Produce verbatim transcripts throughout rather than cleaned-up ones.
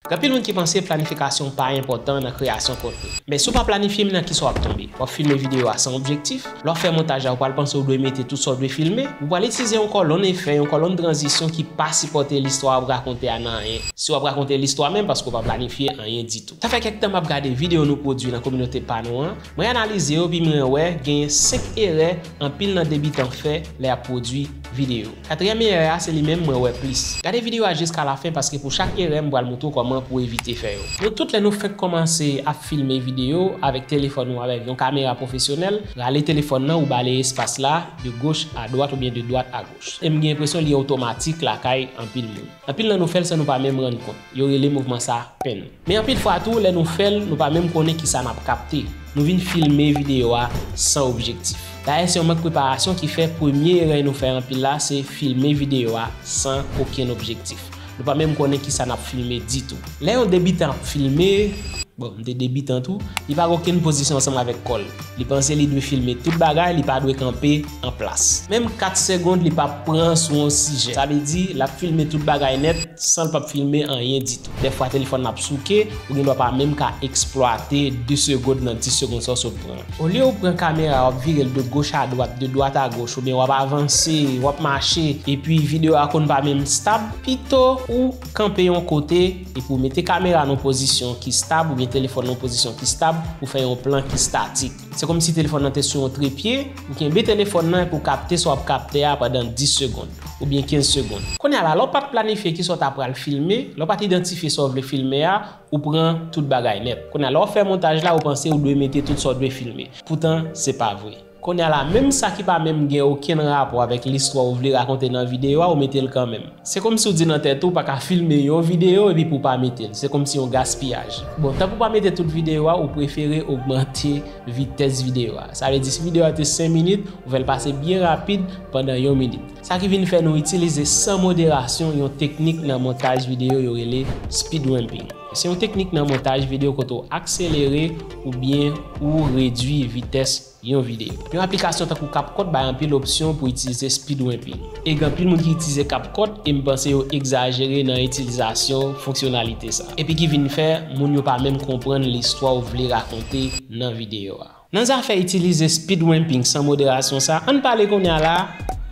Gen anpil moun ki panse planifikasyon pa enpòtan nan kreyasyon kontni. Men si w pa planifye, men nan kisa w ap tonbe? W ap filme videyo a san objektif. Lè w ap fè montaj la, ou pral panse ou dwe mete tout sa w dwe filme. Ou pral itilize yon kòlonn efè, yon kòlonn tranzisyon ki pa sipòte listwa w ap rakonte a nan anyen. Si w ap rakonte listwa menm, paske w pa planifye anyen ditou. Sa fè kèk tan m ap gade videyo nou pwodui nan kominote pa nou an. Mwen analize yo, epi mwen wè genyen senk erè anpil nan debitan fè lè y ap pwodui videyo. Katriyèm erè a, se li menm mwen wè plis. Gade videyo a jiska lafen, paske pou chak erè, m pral montre w kòman pou w evite fè yo. Nou tout, lè nou fenk kòmanse ap filme videyo avèk telefòn ou avèk yon kamera pwofesyonèl, rale telefòn nan ou baleye espas la de gauche à droite oubyen de droite à gauche. E m gen enpresyon li otomatik lakay anpil moun. Anpil nan nou fè l san nou pa menm rann kont. Yo rele mouvman sa pèn. Men anpil fwa tou, lè nou fè l, nou pa menm konnen kisa n ap kapte. Nou vin filme videyo a san objektif. Dayè, se yon mank preparasyon ki fè premye erè nou fè anpil la, se filme videyo a san okenn objektif. Nou pa menm konnen kisa n ap filme ditou. Lè yon debitan ap filme, bon, m te debitan tou, li pa gen okenn pozisyon ansanm avèk kò l. Li panse li dwe filme tout bagay, li pa dwe kanpe an plas. Menm kat segond, li p ap pran sou yon sijè. Sa vle di, l ap filme tout bagay nèt, san l p ap filme anyen ditou. Dèfwa, telefòn nan ap souke, ou gen dwa pa menm ka eksplwate de segond nan dis segond sa w sot pran. Olye w pran kamera, w ap vire l de gauche à droite, de droite à gauche, oubyen w ap avanse, w ap mache, epi videyo a konn pa menm stab, pito ou kanpe yon kote, epi w mete kamera nan yon pozisyon ki stab, oubyen telefòn nan yon pozisyon ki stab, pou fè yon plan ki statik. Se kòmsi telefòn nan te sou yon trepye, ou kenbe telefòn nan epi w kapte sa w ap kapte a pandan dis segond, oubyen kenz segond. Kounye a la, lè w pa t planifye kisa w ta pral filme, lè w pa t idantifye sa w vle filme a, ou pran tout bagay nèt. Kounye a, lè w ap fè montaj la, ou panse ou dwe mete tout sa w dwe filme. Poutan, se pa vre. Kounye a la, menm sa ki pa menm gen okenn rapò avèk listwa ou vle rakonte nan videyo a, ou mete l kanmenm. Se kòmsi w di nan tèt ou, ou pa ka filme yon videyo epi pou w pa mete l. Se kòmsi yon gaspiyaj. Bon, tanpri pa mete tout videyo a, ou prefere ogmante vitès videyo a. Sa vle di, si videyo a te senk minit, ou fè l pase byen rapid pandan yon minit. Sa ki vin fè nou itilize san moderasyon yon teknik nan montaj videyo yo rele speed ramping. Se yon teknik nan montaj videyo kote w akselere oubyen ou redui vitès yon videyo. Yon aplikasyon tankou CapCut bay anpil opsyon pou itilize speed ramping. E gen anpil moun ki itilize CapCut e m panse yo egzajere nan itilizasyon fonksyonalite sa. Epi ki vin fè moun yo pa menm konprann listwa ou vle rakonte nan videyo a. Nan zafè itilize speed ramping san moderasyon sa, ann pale kounye a la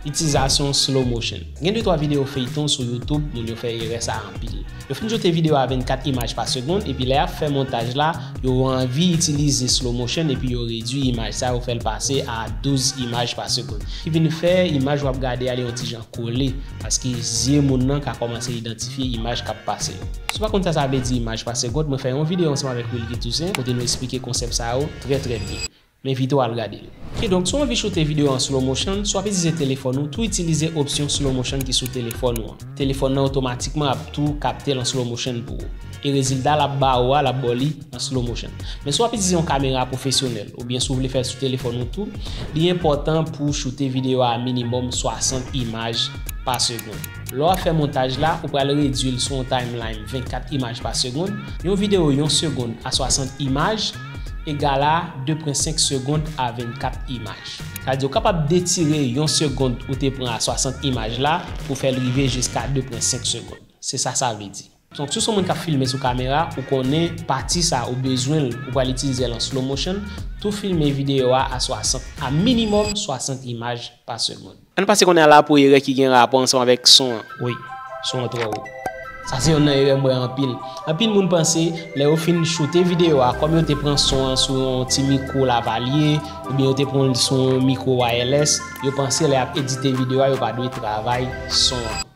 itilizasyon slow motion. Gen de twa videyo feyton sou YouTube, moun yo fè erè sa anpil. Yo fin choute videyo a vennkat imaj pa segond, epi lè y ap fè montaj la, yo anvi itilize slow motion epi yo redui imaj sa, yo fè l pase a douz imaj pa segond. Ki vin fè imaj w ap gade a li yon ti jan kole, paske zye moun nan ka kòmanse idantifye imaj k ap pase yo. Si w pa konn sa sa vle di imaj pa segond, mwen fè yon videyo ansanm avèk Wilky Toussaint, kote nou eksplike konsèp sa yo trè, trè byen. M envite w al gade l. Kidonk, si w anvi choute videyo an slow motion, si w ap itilize telefòn ou, tou itilize opsyon slow motion ki sou telefòn ou an. Telefòn nan otomatikman ap tou kapte l an slow motion pou ou. E rezilta l ap ba ou a, l ap ba w li an slow motion. Men si w ap itilize yon kamera pwofesyonèl, oubyen si w vle fè l sou telefòn ou tou, li enpòtan pou w choute videyo a minimòm swasant imaj pa segond. Lè w ap fè montaj la, ou pral redui l sou yon timeline vennkat imaj pa segond. Yon videyo yon segond a swasant imaj egal a de pwen senk segond a vennkat imaj. Sa vle di ou kapab detire yon segond ou te pran a swasant imaj la pou fè l rive jiska de pwen senk segond. Se sa sa vle di. Donk, si w se yon moun k ap filme sou kamera, ou konnen pati sa ou bezwen l, ou pral itilize l an slow motion, tou filme videyo a a swasant, a minimòm swasant imaj pa segond. Ann pase kounye a la pou erè ki gen rapò ansanm avèk son an. Wi, son an twò wo. Sa se youn nan erè m wè anpil. Anpil moun panse, lè yo fin choute videyo a, kòm yo te pran son an sou yon ti mikwo lavalier, oubyen yo te pran l sou yon mikwo wireless, yo panse lè y ap edite videyo a, yo pa dwe travay son an.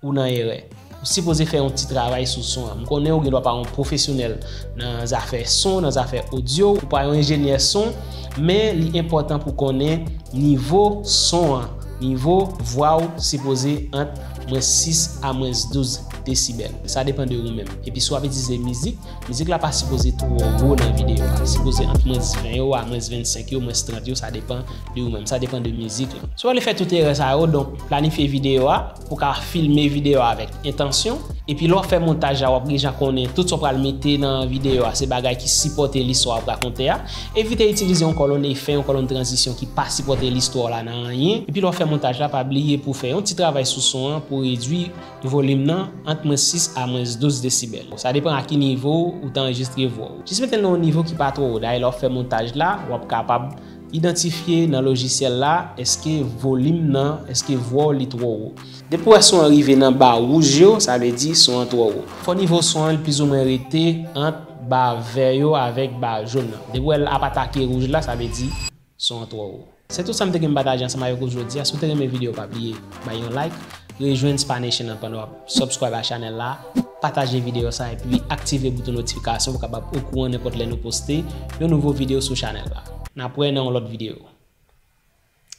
Ou nan erè. Ou sipoze fè yon ti travay sou son an. M konnen ou gen dwa pa yon pwofesyonèl nan zafè son, nan zafè odyo, ou pa yon enjenyè son, men li enpòtan pou konnen nivo son an, nivo vwa w sipoze ant mwens sis a mwens douz desibèl. Sa depann de ou menm. Epi si w ap itilize mizik, mizik la pa sipoze twò wo nan videyo a. Li sipoze ant mwens ven yo a mwens vennsenk yo, mwens trant yo, sa depann de ou menm. Sa depann de mizik lan. Si w vle fè tout erè sa yo, donk planifye videyo a, pou w ka filme videyo a avèk entansyon. Epi lè w ap fè montaj la, w ap deja konnen tout sa w pral mete nan videyo a, se bagay ki sipòte listwa w ap rakonte a. Evite itilize yon kòlonn efè, yon kòlonn tranzisyon ki pa sipòte listwa w la nan anyen. Epi lè w ap fè montaj la, pa bliye pou w fè yon ti travay sou son an, pou w redui volim nan ant mwens sis a mwens douz desibèl. Sa depann a ki nivo ou ta anrejistre vwa w. Jis mete l nan yon nivo ki pa twò wo. Dayè, lè w ap fè montaj la, w ap kapab idantifye nan lojisyèl la èske volim nan, èske vwa w li twò wo. Depi w wè son an rive nan ba wouj yo, sa vle di son an twò wo. Fò nivo son an li plizoumwen rete ant ba vè yo avèk ba jòn nan. Depi w wè l ap atake wouj la, sa vle di son an twò wo. Se tout sa m te gen m pataje ansanm avèk ou jodi a. Si w te renmen videyo, pa bliye bay yon like, rejwenn Spa Nation nan pandan w ap subscribe a chanèl la, pataje videyo sa epi aktive bouton notifikasyon pou w kapab okouran nenpòt lè nou poste yon nouvo videyo sou chanèl la. N ap wè nan yon lòt videyo.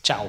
Tchao!